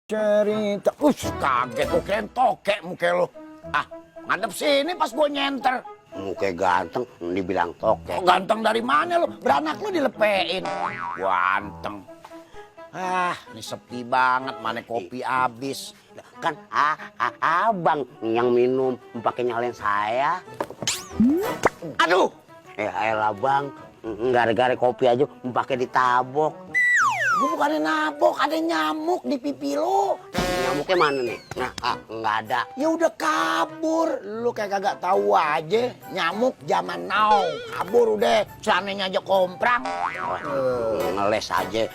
Cerita, kaget gue kirain tokek muka lo. Ah, ngadep sini pas gue nyenter. Muka ganteng, dibilang tokek. Oh, ganteng dari mana lo? Beranak lo dilepein. Ganteng. Ah, ini sepi banget, mana kopi habis. Kan abang yang minum pakai nyalain saya. Aduh, Ya elah bang, gara-gara kopi aja pakai ditabok. gue bukannya nabok, ada nyamuk di pipi lo. Nyamuknya mana nih? Nah, nggak ada. Ya udah kabur, lu kayak kagak tahu aja. Nyamuk zaman now, kabur udah, celananya aja komprang. Ngeles aja,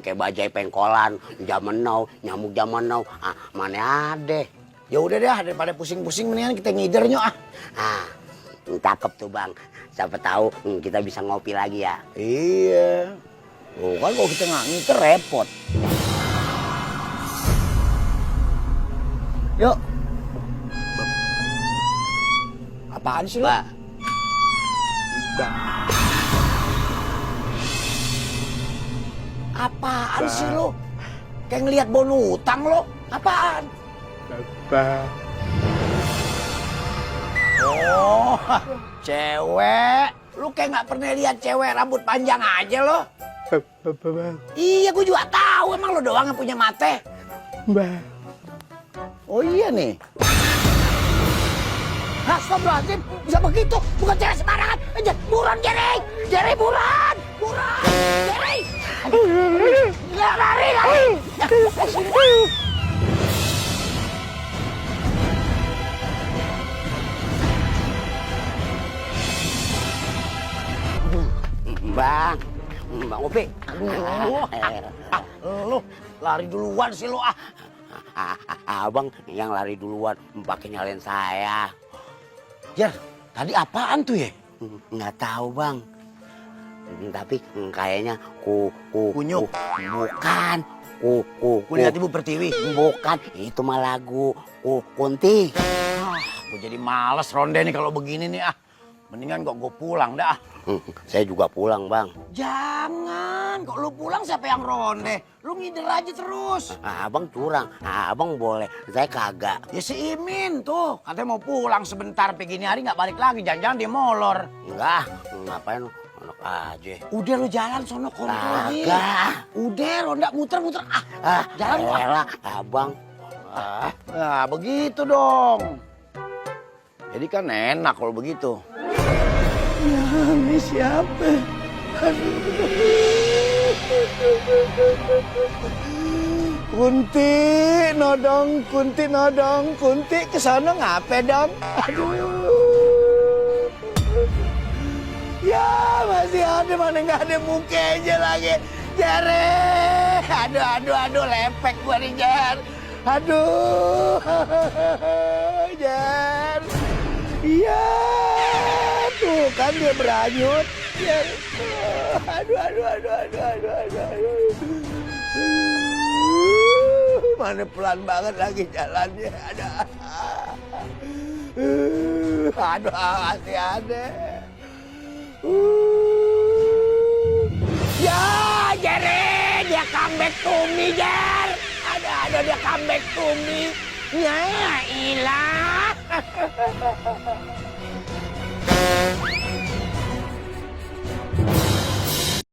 kayak bajai pengkolan. Zaman now, nyamuk zaman now. Mana ada? Ya udah deh, daripada pusing-pusing mendingan kita ngider nyok ah. Cakep tuh bang. Siapa tahu kita bisa ngopi lagi ya. Iya. Oh, kan kalau kita nggak ngiter repot. Yuk. Apaan sih lo? Apaan sih lo? Kayak ngelihat bonutang lo. Apaan? Bapak. Oh, cewek. Lu kayak nggak pernah lihat cewek rambut panjang aja lo. Bapak. Iya, gue juga tahu. Emang lo doang yang punya mata. Mbak. Oh iya nih. Astagfirullahaladzim, bisa begitu? Bukan cewek sembarangan. Buruan, Jerry! Jerry, buruan! Buruan! Jerry! Lari, lari! Bang Upi. Lu lari duluan sih lu ah. Abang yang lari duluan pakai nyalain saya. Jer, tadi apaan tuh ya? Nggak tahu bang. Tapi kayaknya Kunyuk. Bukan. Kulihat Ibu Pertiwi. Bukan. Itu mah lagu Kunti. Gue jadi males ronde nih kalau begini nih ah. Mendingan kok gue pulang dah. Saya juga pulang bang. Jangan, kok lu pulang siapa yang ronde? Lu ngider aja terus. Abang curang, abang boleh, saya kagak. Ya si Imin tuh, katanya mau pulang sebentar, gini hari nggak balik lagi, jangan-jangan dia molor. Enggak, ngapain anak aja. Udah lu jalan sono kontrol. Kagak. Udah ronda muter-muter jalan lu. Elah, abang. Nah begitu dong. Jadi kan enak kalau begitu. Ya, ini siapa? Kunti nodong, Kunti kesana ngapain dong? Aduh. Ya masih ada, mana nggak ada mukanya lagi. Jare, aduh, lepek gua nih Jar. Aduh, Jar. Iya, tuh kan dia beranyut. Ya. Aduh. Mana pelan banget lagi jalannya. Aduh, masih ada. Ya, Jere, dia comeback to me, Jar. Ada dia comeback to me. Ya, ilah.